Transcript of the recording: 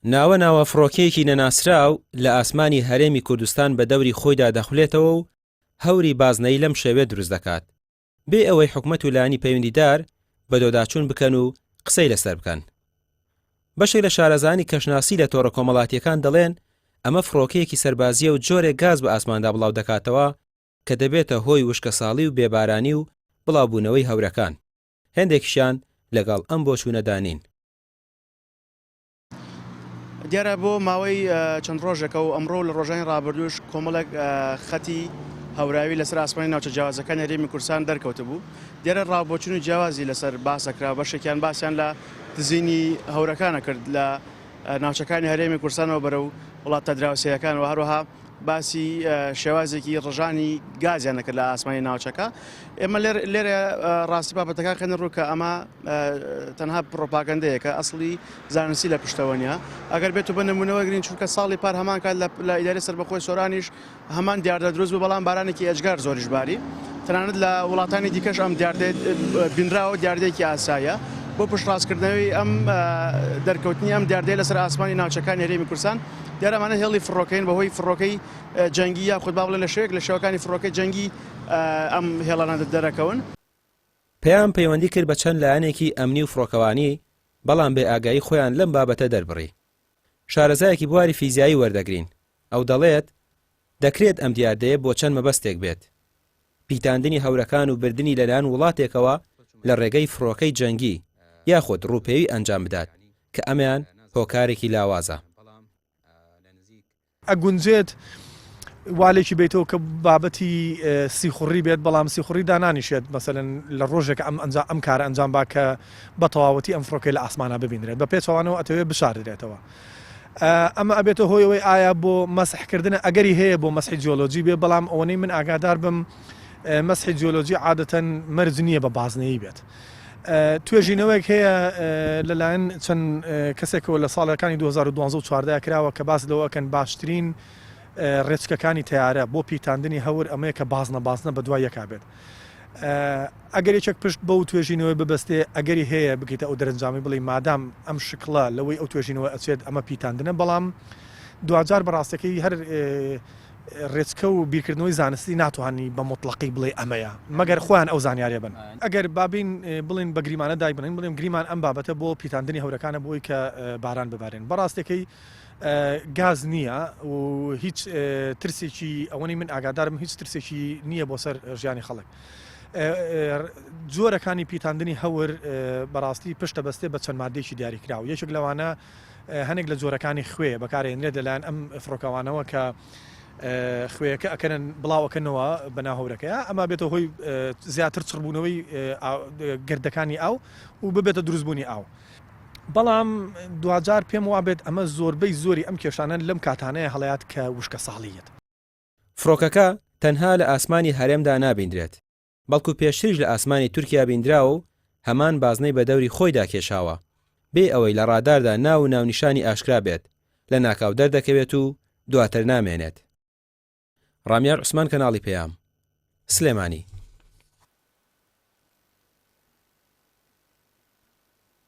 ناوە ناوە فڕۆکەیەکی نەناسراو لە ئاسمانی هەرێمی کوردستان بە دەوری خۆیدا دەخولێتەوە و هەوری بازنەیی لەم شێوەیە دروست دەکات، بێ ئەوەی حکومەت و لایەنی پەیوەندیدار بەدۆداچوون بکەن و قسەی لەسەر بکەن. بەشێک لە شارەزایانی کەشناسی لە تۆڕە کۆمەڵاتییەکان دەڵێن ئەمە فڕۆکەیەکی سەربازییە و جۆرێک گاز بە ئاسماندا بڵاو دەکاتەوە کە دەبێتە هۆی وشکەساڵی و بێبارانی و بڵاوبوونەوەی هەورەکان. هێندێکیشیان لەگەڵ ئەم بۆچوونەدا نین. دیارە بۆ ماوەی چەند ڕۆژێکە و ئەمڕۆ لە ڕۆژانی ڕابردووش کۆمەڵێک خەتی هەوراوی لەسەر ئاسمانی ناوچە جیاوازەکانی هەرێمی کوردستان دەرکەوتبوو. دیارە ڕاوبۆچوونی جیاوازی لەسەر باسەکرا، بەشێکیان باسیان لە دزینی هەورەکانە کرد لە ناوچەکانی هەرێمی کوردستانەوە بەرەو وڵاتە دراوسێیەکان و هەروەها باسی شێوازێکی ڕژانی گازیان دەکرد لە ئاسمانی ناوچەکە. ئێمە لێرە ڕاستی بابەتەکان خێنە ڕوو کە ئەمە تەنها پڕۆپاگەندەیەکە ئەسڵی زانستی لە پشتەوە نییە ئەگەر بێت و بە نمونە وەرگین چونکە ساڵی پار هەمان کات لە ئیدارەی سەربەخۆی سۆرانیش هەمان دیاردە دروست بوو بەڵام بارانێکی ئێجگار زۆریش باری تەنانەت لە وڵاتانی دیکەش ئەم دیاردەیە بینراوە دیاردەیەکی ئاساییە بۆ پشتڕاستکردنەوەی ئەم دەرکەوتنی ئەم دیاردەیە لەسەر ئاسمانی ناوچەکانی هەرێمی کوردستان دیارە ئەمانە هێڵی فڕۆکەین بەهۆی فڕۆکەی جەنگی یاخود با بڵێن لە شێوەیەک لە شێوەکانی فڕۆکەی جەنگی ئەم هێڵانە دەرەکەون. پەیام پەیوەندی کرد بە چەند لایەنێکی ئەمنی و فڕۆکەوانی، بەڵام بێ ئاگایی خۆیان لەم بابەتە دەربڕی. شارەزایەکی بواری فیزیایی وەردەگرین، ئەو دەڵێت، دەکرێت ئەم دیاردەیە بۆ چەند مەبەستێک بێت، پیتاندنی هەورەکان و بردنی لەلایەن وڵاتێکەوە لە ڕێگەی فڕۆکەی جەنگی، یاخود ڕووپێوی ئەنجام بدات، کە ئەمەیان هۆکارێکی لاوازە. ئەگونجێت وا لێکی بەیتەوە کە بابەتی سیخوڕی بێت بەڵام سیخوڕی دانانیشێت مەسەلەن لە ڕۆژێک ئەم ئەنجام ئەم کارە ئەنجام با کە بە تەواوەتی ئەم فڕۆکەی لە ئاسمانە ببینرێت بە پێچەوانەوە ئەتەوێت بشاردرێتەوە ئەمە ئەبێتە هۆی ئەوەی ئایا بۆ مەسحکردنە ئەگەری هەیە بۆ مەسحی جیۆلۆجی بێ بەڵام ئەوەنەی من ئاگادار بم مەسحی جیۆلۆجی عادەتەن مەرج نییە بە بازنەیی بێت. توێژینەوەیەک هەیە لەلایەن چەند کەسێکەوە لە ساڵەکانی 2012 و 14 کراوە کە باس لەوە ئەکەن باشترین ڕێچکەکانی تەیارە بۆ پیتاندنی هەور ئەمەیە کە بازنە بازنە بە دوای یەکا بێت. ئەگەر یەکێک پشت بەو توێژینەوەی ببەستێ ئەگەری هەیە بگەیتە ئەو دەرەنجامی بڵێ مادام ئەم شکڵە لەوەی ئەو توێژینەوە ئەچێت ئەمە پیتاندنە بەڵام دواجار بەڕاستەکەی هەر ڕێچکە و بیرکردنەوەی زانستی ناتوانی بە موتڵەقی بڵێی ئەمەیە، مەگەر خۆیان ئەو زانیاریە بن. ئەگەر با بێین بڵێین بە گریمانە دایبنێین، بڵێم گریمان ئەم بابەتە بۆ پیتاندنی هەورەکانە بۆی کە باران ببارێن. بەڕاستەکەی گاز نییە و هیچ ترسێکی ئەوەنەی من ئاگادارم هیچ ترسێکی نییە بۆ سەر ژیانی خەڵک. جۆرەکانی پیتاندنی هەور بەڕاستی پشت دەبەستێ بە چەند مادەیەکی دیاریکراو. یەکێک لەوانە هەنێک لە جۆرەکانی خوێ بەکارئەهێنرێت لەلایەن ئەم فڕۆکەوانەوە کە خوێیەکە ئەکەنن بڵاو ئەکەنەوە بەناو هەورەکەیا ئەمە بێتە هۆی زیاتر چڕبوونەوەی گردەکانی ئاو و ببێتە دروستبوونی ئاو. بەڵام دواجار پێم وابێت ئەمە زۆربەی زۆری ئەم کێشانە لەم کاتانەیە هەڵەیات کە وشکە ساڵیت. فڕۆکەکە تەنها لە ئاسمانی هەرێمدا نابیندرێت، بەڵکو پێشتریش لە ئاسمانی تورکیا بیندراوە و هەمان بازنەی بەدەوری خۆیدا کێشاوە، بێ ئەوەی لە ڕاداردا ناو و ناونیشانی ئاشکرا بێت، لەناکاو دەردەکەوێت و دواتر نامێنێت. ڕامیار عوسمان کەناڵی پەیام، سلێمانی.